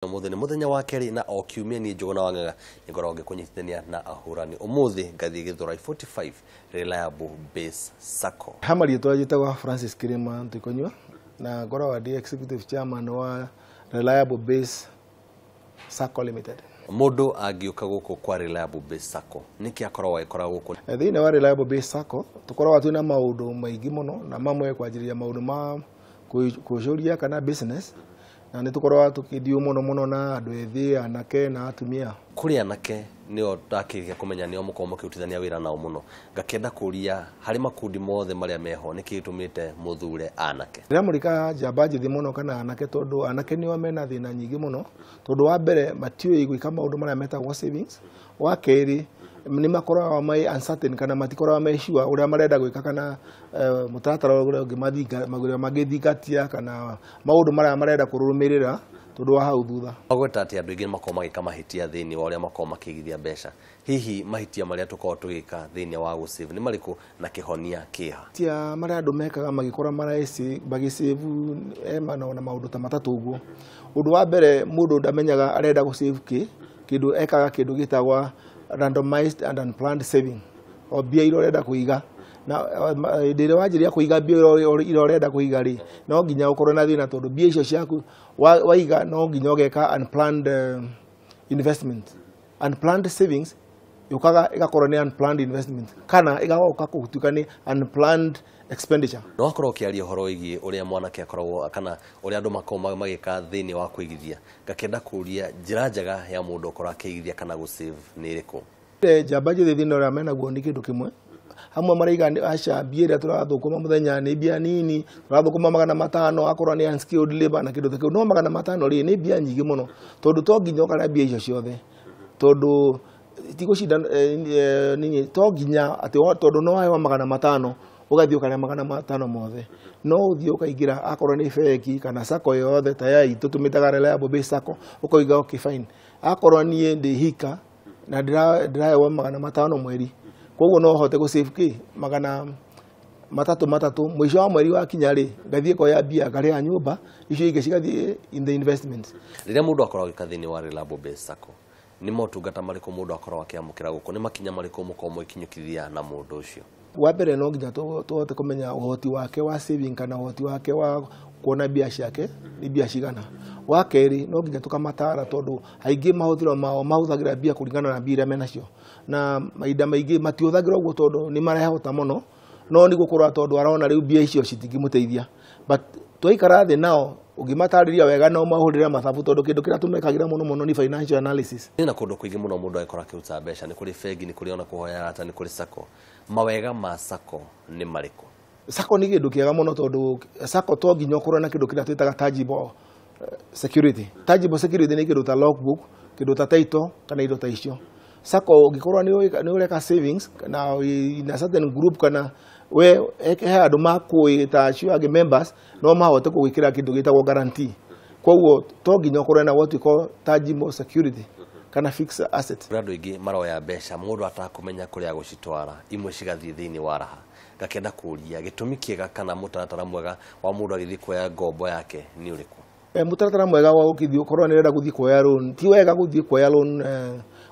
Umuthi nĩ mũthenya wa kerĩ na o kiumia niĩ Njũgũna wa Ng'ang'a nĩngoragwo ngĩkũnyitithania na ahũrani. Ũmũthĩ ngathiĩ Gĩthũrai 45 Reliable Base Sacco. Hama rĩtwa njĩtagwo Francis Kirima Ntikonyua na ngoragwo ndĩ executive chairman wa Reliable Base Sacco Limited. Mũndũ angĩũka gũkũ kwa Reliable Base Sacco nĩkĩ akoragwo agĩkora gũkũ? Thĩinĩ wa Reliable Base Sacco tũkoragwo twĩna maũndũ maingĩ mũno, na mamwe kwanjĩrĩria maũndũ ma kũcũria kana business, na nĩ tũkoragwo tũkĩndio mũno mũno na andũ ethĩ, anake na atumia. Kũrĩ anake nĩo ndakĩrĩkia kũmenya nĩo mũkoragwo mũkĩrutithania wĩra nao mũno, ngakĩenda kũria harĩ makundi mothe marĩa meho nĩkĩ gĩtũmĩte mũthure anake? Ndĩramũrĩka njamba njĩthĩ mũno kana anake, tondũ anake nĩo mena thĩna nyingĩ mũno, tondũ wa mbere matiũĩ gwĩka maũndũ marĩa metagwo savings, wa kerĩ nĩ makoragwo me uncertain kana matikoragwo me sure ũrĩa marenda gwĩka kana mũtaratara ũrĩa ũngĩ ũrĩa mangĩthingatia kana maũndũ marĩa marenda kũrũmĩrĩra tondũ wa hau thutha. Wagweta atĩ andũ aingĩ nĩ makoragwo magĩka mahĩtia thĩinĩ wa ũrĩa makoragwo makĩigithia mbeca. Hihi mahĩtia marĩa tũkoragwo tũgĩka thĩinĩ wa gũsave nĩ marĩkũ na kĩhonia kĩha? Mahĩtia marĩa andũ mekaga magĩkora magĩsave na maũndũ ta matatũ ũguo. Ũndũ wa mbere, mũndũ ndamenyaga arenda gũsave kĩ, kĩndũ ekaga kĩndũ gĩtagwo randomized and unplanned saving, o mbia iria ũrenda kũiga, na hĩndĩ ĩrĩa wanjĩrĩria kũiga mbia iria ũrenda kũiga rĩ, no nginya ũkorwo na thĩna, tondũ mbia icio ciaku waiga no nginya ũgeka unplanned investment. Unplanned savings yũkaga ĩgakorwo nĩ unplanned investment kana ĩgagoka gũtuĩka nĩ unplanned expenditure. No wakorwo ũkĩaria ũhoro wĩgiĩ ũrĩa mwanake akoragwo kana ũrĩa andũ makoragwo magĩka thĩinĩ wa kũigithia, ngakĩenda kũria njĩra njega ya mũndũ ũkorwo akĩigithia kana gũsave nĩ ĩrĩkũ? Njamba njĩthĩ thĩna ũrĩa menaguo nĩ kĩndũ kĩmwe, hamwe maraiga aca mbia iria tũrathũkũma mũthenya nĩ mbia nini, tũrathũkũma 500 akorwo nĩ unskilled labor na kĩndũ ta kĩu, no 500 rĩ nĩ mbia nyingĩ mũno, tondũ to nginya ũkarĩa mbia icio ciothe, tondũ tigũcinda nini, to nginya atĩ tondũ no waheo 500 ũgathiĩ ũkarĩa 500 mothe, no ũthiĩ ũkaingĩra akorwo nĩ bengi kana sacco yothe ta ya itũ tũmĩtaga Reliable Base Sacco, ũkoiga okay fine, akorwo niĩ ndĩ hika na ndĩraheo 500 mweri, koguo no hote gũsave kĩ 300 300, mũico wa mweri wakinya rĩ ngathiĩ koya mbia ngarĩha nyũmba, icio ingĩ cigathiĩ in the investment. Rĩrĩa mũndũ akoragwo agĩka thĩinĩ wa Reliable Base Sacco, nĩ motungata marĩkũ mũndũ akoragwo akĩamũkĩra gũkũ, nĩ makinya marĩkũ mũkoragwo mũgĩkinyũkithia na mũndũ ũcio? Wa mbere no nginya tũhote kũmenya ũhoti wake wa saving kana ũhoti wake wa kuona mbia ciake nĩ mbia cigana. Wa kerĩ no nginya tũkamatara, tondũ aingĩ mahũthĩro mao mahũthagĩra mbia kũringana na mbia iria menacio, na mahinda maingĩ matiũthagĩra ũguo tondũ nĩ marehota mũno, no nĩ gũkorwo tondũ arona rĩu mbia icio citingĩmũteithia. But twaikara thĩ nao ũngĩmatarĩria wega no mahũrĩre mathabu, tondũ kĩndũ kĩrĩa tũmekagĩra mũno mũno nĩ financial analysis. Nĩ na kũndũ kũingĩ mũno mũndũ agĩkorwo akĩruta mbeca, nĩ kũrĩ bengi, nĩ kũrĩ ona kũhoya arata, nĩ kũrĩ sacco. Mawega ma sacco nĩ marĩkũ? Sacco nĩ kĩndũ kĩega mũno, tondũ sacco to nginya ũkorwo na kĩndũ kĩrĩa twĩtaga tangible security. Tangible security nĩ kĩndũ ta logbook, kĩndũ ta title kana indo ta icio. Sacco ũngĩkorwo nĩ ũreka savings na in a certain group kana we he andũ makũĩ ta acio angĩ members, no mahote gũgwĩkĩra kĩndũ gĩtagwo guarantee. Koguo to nginya ũkorwo na what we call tangible security kana fixed asset. Kũrĩ andũ aingĩ maroya mbeca mũndũ atakũmenya kũrĩa agũcitwara, imwe cigathiĩ thĩinĩ wa raha. Ngakĩenda kũria gĩtũmi kĩega kana mũtaratara mwega wa mũndũ agĩthiĩ kuoya ngombo yake nĩ ũrĩkũ? Mũtaratara mwega wa gũkĩthiĩ ũkorwo nĩ ũrenda gũthiĩ kuoya loan, ti wega gũthiĩ kuoya loan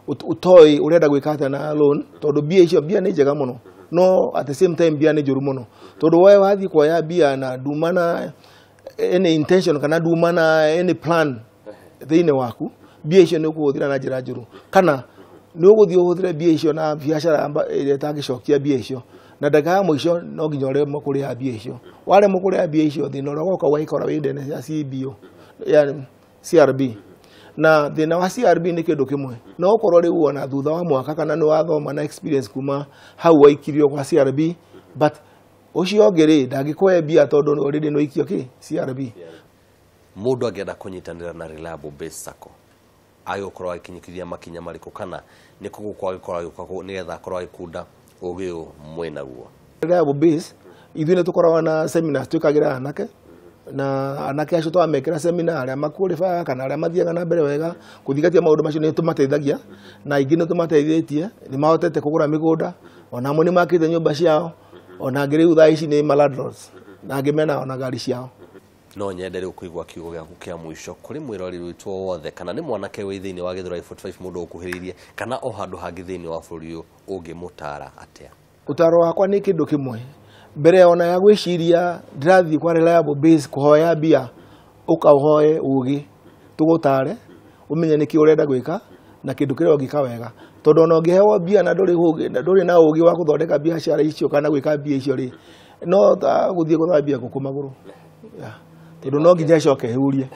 ũtoĩ ũrenda gwĩka atĩa na loan, tondũ mbia icio mbia nĩ njega mũno, no at the same time mbia nĩ njũru mũno, tondũ we wathiĩ kuoya mbia na nduma na any intention kana nduma na any plan thĩinĩ waku, mbia icio nĩ ũkũhũthĩra na njĩra njũru, kana nĩ ũgũthiĩ ũhũthĩre mbia icio na biacara ĩrĩa ĩtangĩcokia mbia icio, na ndagĩka ya mũico no nginya ũremwo kũrĩha mbia icio. Waremwo kũrĩha mbia icio, thĩna ũrĩa ũgoka ũgagĩkora wĩ ndene ya CBO, yani CRB. Na thĩna wa CRB nĩ kĩndũ kĩmwe, no ũkorwo rĩu ona thutha wa mwaka kana nĩ wathoma na experience kuma hau waikirio kwa CRB, but ũcio ũngĩ rĩ ndangĩkũhe mbia tondũ already nĩ waikio kĩ CRB. Mũndũ angĩenda kũnyitanĩra na Reliable Base Sacco agĩgũkorwo agĩkinyũkithia makinya marĩkũ, kana nĩ kũ gũkũ agĩkorwo agĩũka nĩgetha akorwo agĩkunda ũgĩ ũyũ mwĩnaguo? Reliable Base ithuĩ nĩ tũkoragwo na seminars twĩkagĩra anake, na anake acio twamekĩra seminar arĩa maqualify kana arĩa mathiaga na mbere wega kũthingatia maũndũ macio nĩ tũmateithagia, na aingĩ nĩ tũmateithĩtie, nĩ mahotete kũgũra mĩgũnda, ona amwe nĩ makĩte nyũmba ciao, ona angĩ rĩu thaa ici nĩ ma landlords, na angĩ mena ona ngari ciao. No nyende rĩu kũigua kiugo gĩaku kĩa mũico kũrĩ mwĩroreri witũ wothe, kana nĩ mwanake wĩ thĩinĩ wa Gĩthũrai 45 mũndũ ũkuhĩrĩirie, kana o handũ hangĩ thĩinĩ wa bũrũri ũyũ, ũngĩmũtara atĩa? Ũtaro wakwa nĩ kĩndũ kĩmwe, mbere ona ya gwĩciria ndĩrathiĩ kwa Reliable Base kũhoya mbia, ũkaũhoe ũgĩ tũgũtare ũmenye nĩkĩ ũrenda gwĩka na kĩndũ kĩrĩa ũngĩka wega, tondũ ona ũngĩheo mbia na ndũrĩ na ũgĩ wa gũthondeka biacara icio kana gwĩka mbia icio rĩ, no ta gũthiĩ gũthambia ngũkũ magũrũ, tondũ no nginya ĩcoke ĩhurie.